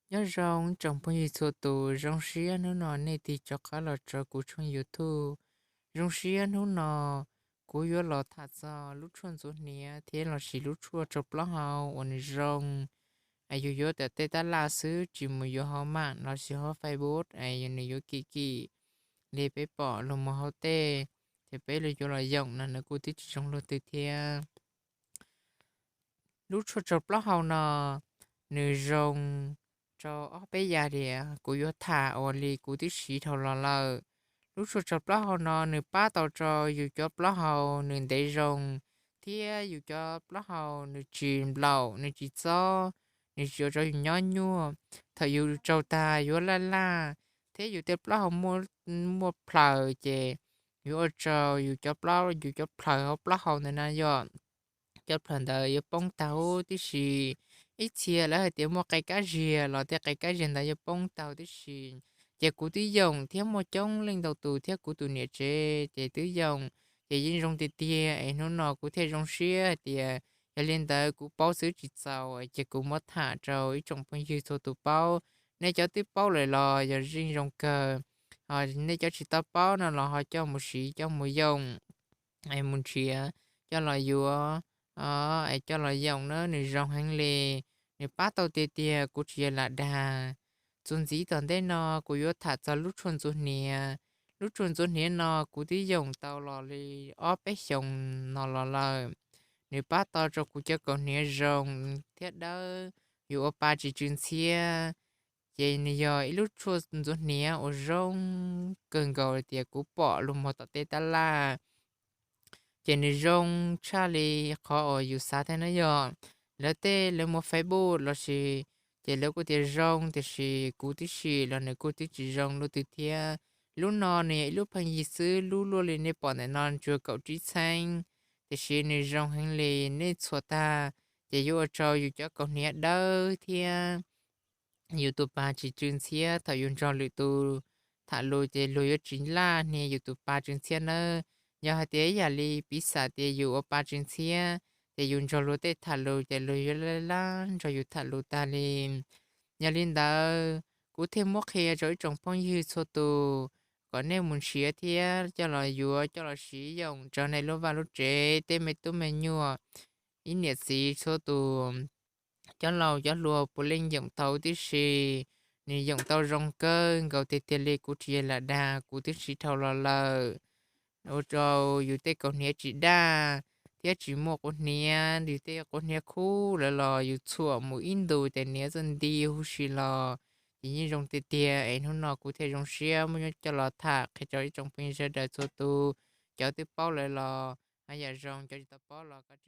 Nyob zoo tsoom phooj ywg txhua tus, zoo siab hnub no nej tig rov qab los rau kuv tshooj YouTube. Zoo siab hnub no kuv yuav los tham txog lub tshuaj ntxuav hniav thiab los sis lub tshuaj rau plaub hau uas nws zoo. Yus yuav tom tej tab laj xwb, tsis mus yuav hauv mam los sis hauv Facebook, nws yuav kim kim li peb pom luag mus hauv tej, ces peb los yuav los yoom no nws kuj twb tsis zoo luag twg thiab. Lub tshuaj rau plaub hau no nws zoo rau ob peb yam tias kuv yuav tham ua li kuv twb siv dhau los lawm. Lub tshuaj rau plaub hau no nws pab tau rau yus cov plaub hau nws ntev zoo, thiab yus cov plaub hau nws tsis nplaum, nws tsis txob, nws tsis ua rau yus nyob nyuaj. Thaum yus rau tag yuav laj laj, thiab yus tej plaub hau muaj plhaws ces yuav ua rau yus cov plaub, yus cov plhaws hauv plaub hau ntawd na yog cov plhaws ntawd yuav poob tag huv tib si. Ib txhia lawv hais tias muaj qe kab ziag los tej qe kab ziag ntawd yuav poob tag huv tib si. Ces kuv twb yoom thiab muaj coob leej ntau tus thiab kuv tus niam tsev ces twb yoom, ces yeej zoo tiag tiag es hnub no kuv thiaj zoo siab hais tias yog li ntawd kuv paub xwb tsis txaus ces kuv muab tham rau ib tsoom phooj ywg txhua tus paub. Nej cov twb paub lawm los yog yeej zoo kawg, nej cov tsis tau paub no los ho coj mus siv coj mus yoom, mus nrhiav coj los yuav, es coj los yoom na nws zoo heev li. Nws pab tau tiag tiag kuv tsis yog lam dag. Txuas ntxiv tom ntej no kuv yuav tham txog lub tshuaj ntxuav hniav. Lub tshuaj ntxuav hniav no kuv twb yoom tau los li ob peb xyoos no los lawm. Nws pab tau rau kuv cov kaus hniav zoo thiab dawb, yus ua pa tsis tsw ntxhiab. Ces nws yog ib lub tshuaj ntxuav hniav uas zoo kawg nkaus tias kuv pom luag mus tom tej tab laj. Ces nws zoo tshaj li qhov uas yus xav thiab na yog. Lawv tej lawv muaj Facebook los sis, ces lawv kuj tias zoo, tiam sis kuv tib si los nws kuj twb tsis zoo luaj twg thiab. Lub no nws yog ib lub pheej yig xwb, lub luaj li nej pom ntawm no tsuas kaum tsib txheeb, tiam sis nws zoo heev li, nej txhuam tag ces yuav ua rau yus cov kaus hniav dawb thiab yus tus pa tsis tsw ntxhiab. Thaum yus nrog lwm tus tham lus ces luag yuav tsis laj hnia yus tus pa tsw ntxhiab nawb. Yog hais tias ib yam li piv xam tias yus ua pa tsw ntxhiab, ces yus nrog luag tej tham lus ces luag yuav laj laj nrog yus tham lus tag li. Yog li ntawd, kuv thiaj muab qhia rau ib tsoom phooj ywg txhua tus kom nej mus nrhiav thiab coj los yuav coj los siv yoom rau nej lub vaj lub tsev, tej me tub me nyuam, ib niam txiv txhua tus, cov laus cov hluas puav leej yoom tau tib si. Nws yoom tau zoo kawg nkaus tiag tiag li, kuv tsis yog lam dag, kuv twb siv dhau los lawm. Ua rau yus tej kaus hniav tsis daj thiab tsis muaj quav hniav, yus tej quav hniav khub lawm los yus txhuam mus ib ntus ces hniav txawj nti huv si los, ces yeej zoo tiag tiag es hnub no kuv thiaj zoo siab muab coj los tham qhia rau ib tsoom phooj ywg sawv daws txhua tus. Cov twb paub lawm los haj yam zoo, cov tsis tau paub los koj